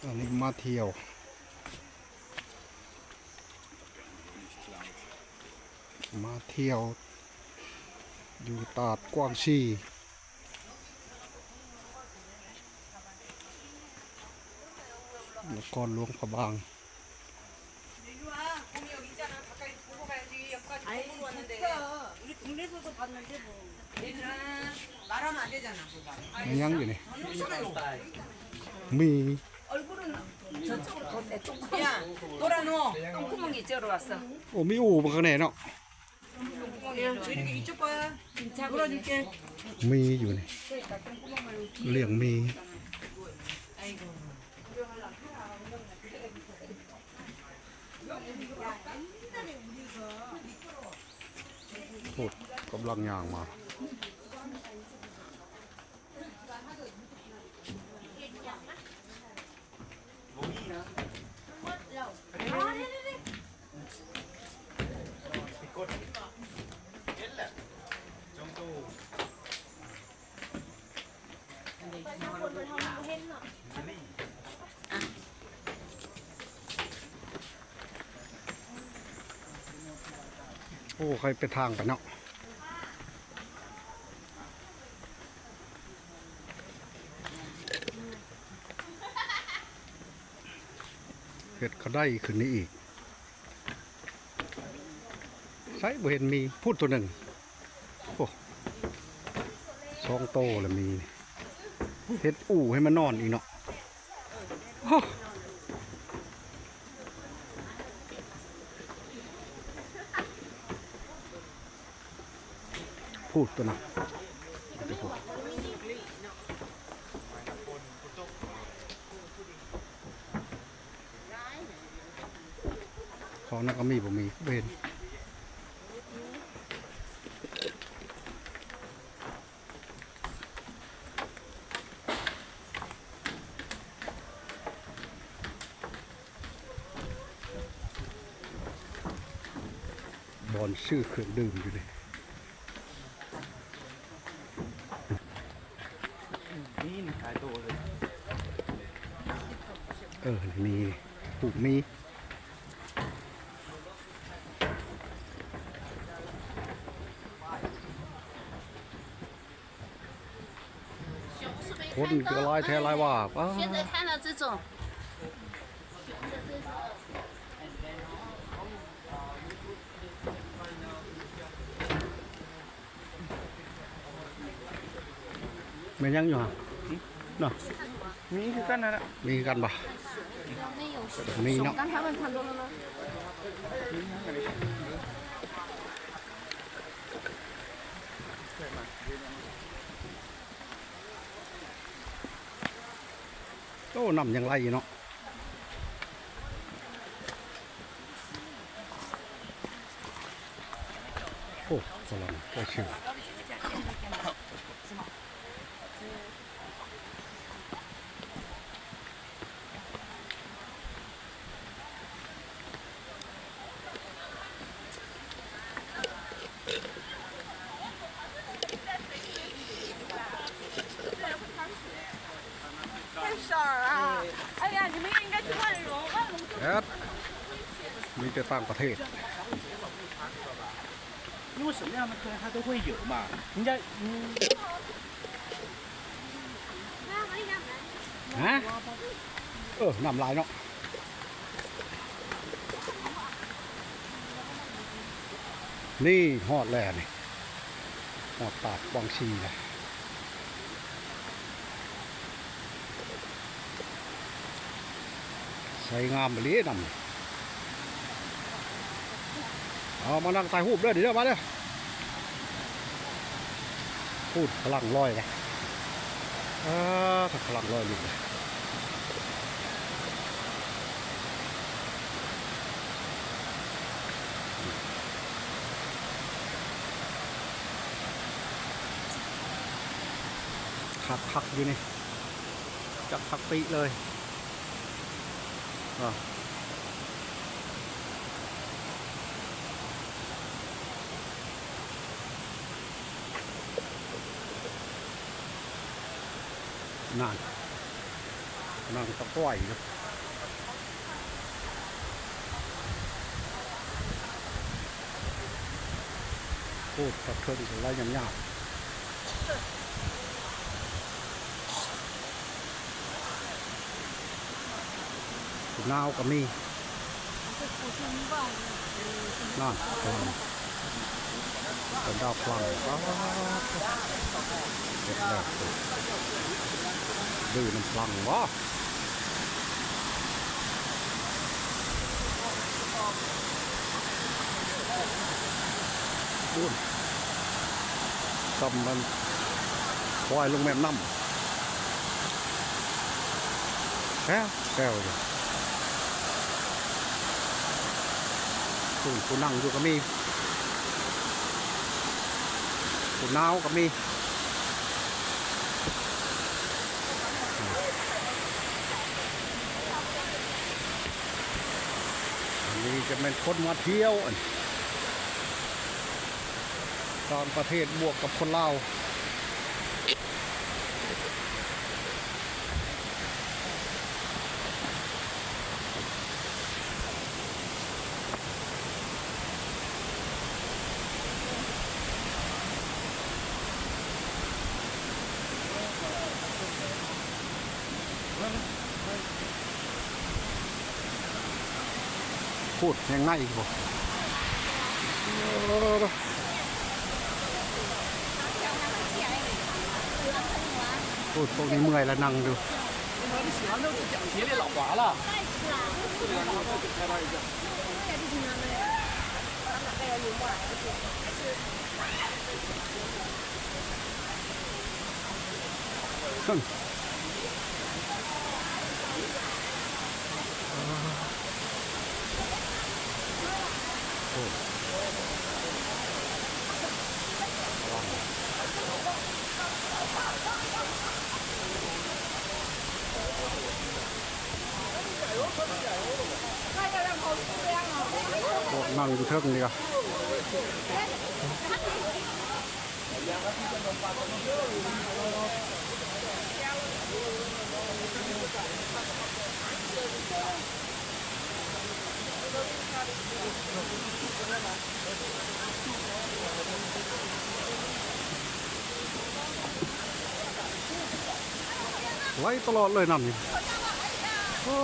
ອັນນີ້ມາທ່ຽວ ມາທ່ຽວຢູ່ຕາດກວາງຊີ ນະຄອນຫຼວງພະບາງ. 아이, 진짜. 우리 동네에서도 봤는데 뭐. 얘들아, 말하면 안 되잖아, 그거. ຍັງຢູ່ນີ້ ມີ 얼굴은 저쪽으로 더 내, 똥구멍. 야, 돌아, 너. 똥구멍이 이쪽으로 왔어. ໂອ້ ມີອູ້ມັນຂ້າງໃນເນາະ. 야, 이렇게 이쪽 거야. 괜찮아. 놀아줄게. ມີຢູ່ນີ້ 그러니까 똥구멍을 ລ້ຽງໝີ. 아이고. ໂອ້ ກຳລັງຍ່າງມາ.ໂອ້ ໃຄ່ເປັນທາງໄປເນາະ. ເຮັດຂະໄດຂຶ້ນນີ້ອີກ. ໃສ ບໍ່ເຫັນມີ. ພຸ້ນໂຕໜຶ່ງ. ໂອ້ ສອງໂຕລະມີ. ເຮັດອູ່ໃຫ້ມັນນອນອີກເນາະ. ໂອ້ ພຸ້ນໂຕນັ້ນ. ຂອງນັ້ນກໍມີ ບໍ່ມີ ບໍ່ເຫັນ. ບ່ອນຊື້ເຄື່ອງດື່ມຢູ່ນີ້. ມີຫຼາຍໂຕເລີຍ. ເອີ ນີ້ ປູກມີ. ຄົນກໍຫຼາຍແທ້ຫຼາຍວ່າ. ປ້າ 现在看到这种 ແມ່ນຫຍັງຢູ່ຫັ້ນເນາະ? ມີຄືກັນນັ້ນລະ. ມີຄືກັນບໍ່? ມີເນາະ. ໂອ້ ນ້ຳຍັງໄຫຼຢູ່ເນາະ. ໂອ້ ຝຣັ່ງກໍຊື່. ແອດ ມີແຕ່ຕ່າງປະເທດ. 因为什么样的客人他都会有嘛，人家，嗯。 ຮະ? ເອີ ນ້ຳຫຼາຍເນາະ. ນີ້ຮອດແລ້ວນີ້ ຮອດຕາດກວາງຊີແລ້ວ. ໃສງາມອີ່ຫຼີນ້ຳ. ເອົາມານັ່ງຖ່າຍຮູບເດີ ນີ້ເດີ ມາເດີ. ພຸ້ນກຳລັງລອຍເດ້. ອ່າ ກຳລັງລອຍຢູ່. ຄັກໆ ຢູ່ນີ້ ຈັກຄັກຕິເລີຍ. ນັ້ນ ນັ່ງຕະກວາຍຢູ່. ໂອ້ ຕັດເທິງກໍໄລ່ຍາບໆ ໜາວກໍມີ ນັ້ນ ເປັນດອກຝຣັ່ງ ປາດ ເຮັດແລ້ວ ດື້ນ້ຳຝຣັ່ງບໍ? ພຸ້ນ ຊ່ຳມັນ ຄວາຍລົງແມ່ນ້ຳ ແຊວໆ ຢູ່ ພຸ້ນ ຜູ້ນັ່ງຢູ່ກໍມີ ຜູ້ໜາວກໍມີ. ອັນນີ້ຈະແມ່ນຄົນມາທ່ຽວ ອັນ ຕ່າງປະເທດບວກກັບຄົນລາວ. ພຸ້ນ ແຮງໃນພຸ້ນ ໂອ້ຍ ພວກນີ້ເມື່ອຍລະນັ່ງຢູ່. ພວກນັ່ງຢູ່ເທິງນີ້ກະ ໄຫຼຕະຫຼອດເລີຍນ້ຳນີ້ ໂອ້.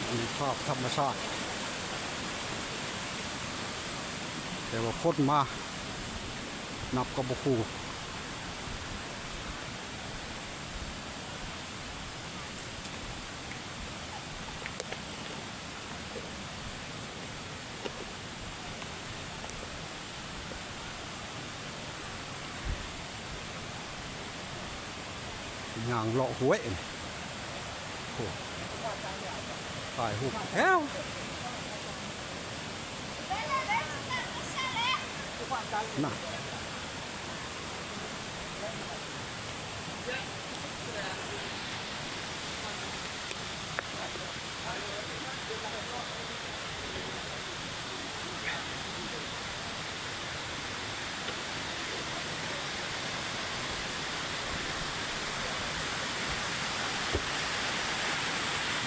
ອັນນີ້ພາບທຳມະຊາດ ແຕ່ວ່າຄົນມານັບກໍບໍ່ຄູ່. ຍ່າງເລາະຫ້ວຍ ໂອ້ ຖ່າຍຮູບແຖວ ນະ.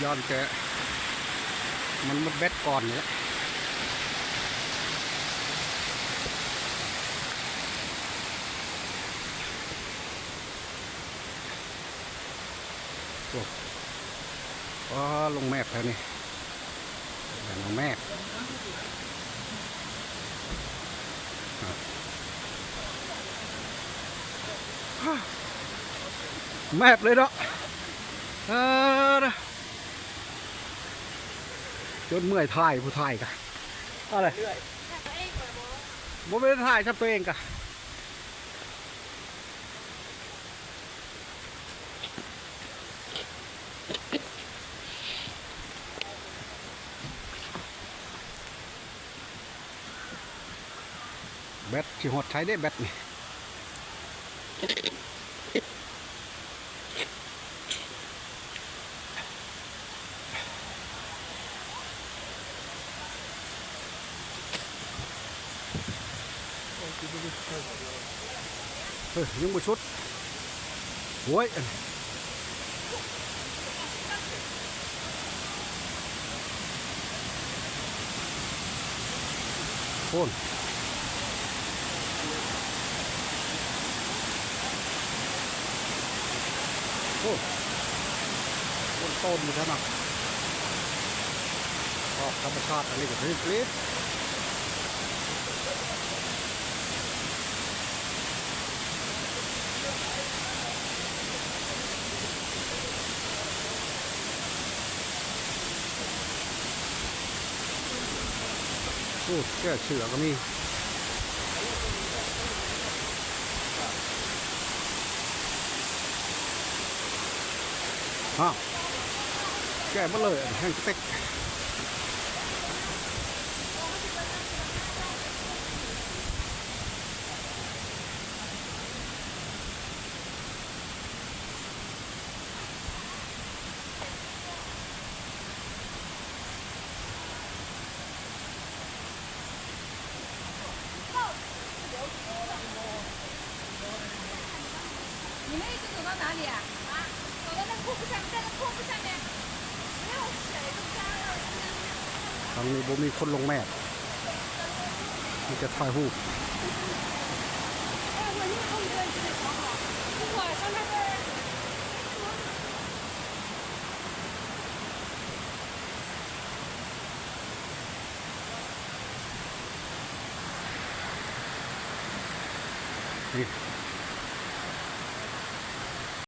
ຢ້ານແຕ່ມັນໝົດແບັດກ່ອນນີ້ແຫຼະ. ໂອ້ ວ້າ ລົງແມບແທ້ນີ້ ລົງແມບ ແມບເລີຍເນາະ ເອີ ຈົນເມື່ອຍ ຖ່າຍ ຜູ້ຖ່າຍກະ ອະໄລ ບໍ່ແມ່ນຖ່າຍຊຳຕົວເອງກະ. ແບັດຊິຮອດໃສເດ້ ແບັດນີ້. ເຮີ້ຍ ຍັງບໍ່ສຸດ ໂອ້ຍ ໂອ້ນ ໂອ້ນ ໂອ້ນ ໂຕນຢູ່ແທ້ນະ ອອກທຳມະຊາດ ອັນນີ້ກໍຖືກລີດ. ໂອ້ ແກ້ເສື້ອກໍມີ ອ້າວ ແກ້ໝົດເລີຍ ແຮງສະເຕັກ. 你们一直走到哪里啊？啊，走到那个瀑布下面，在那瀑布下面，没有水，都干了。 ທາງນີ້ບໍ່ມີຄົນລົງແມບ ມີແຕ່ຖ່າຍຮູບ. ນີ້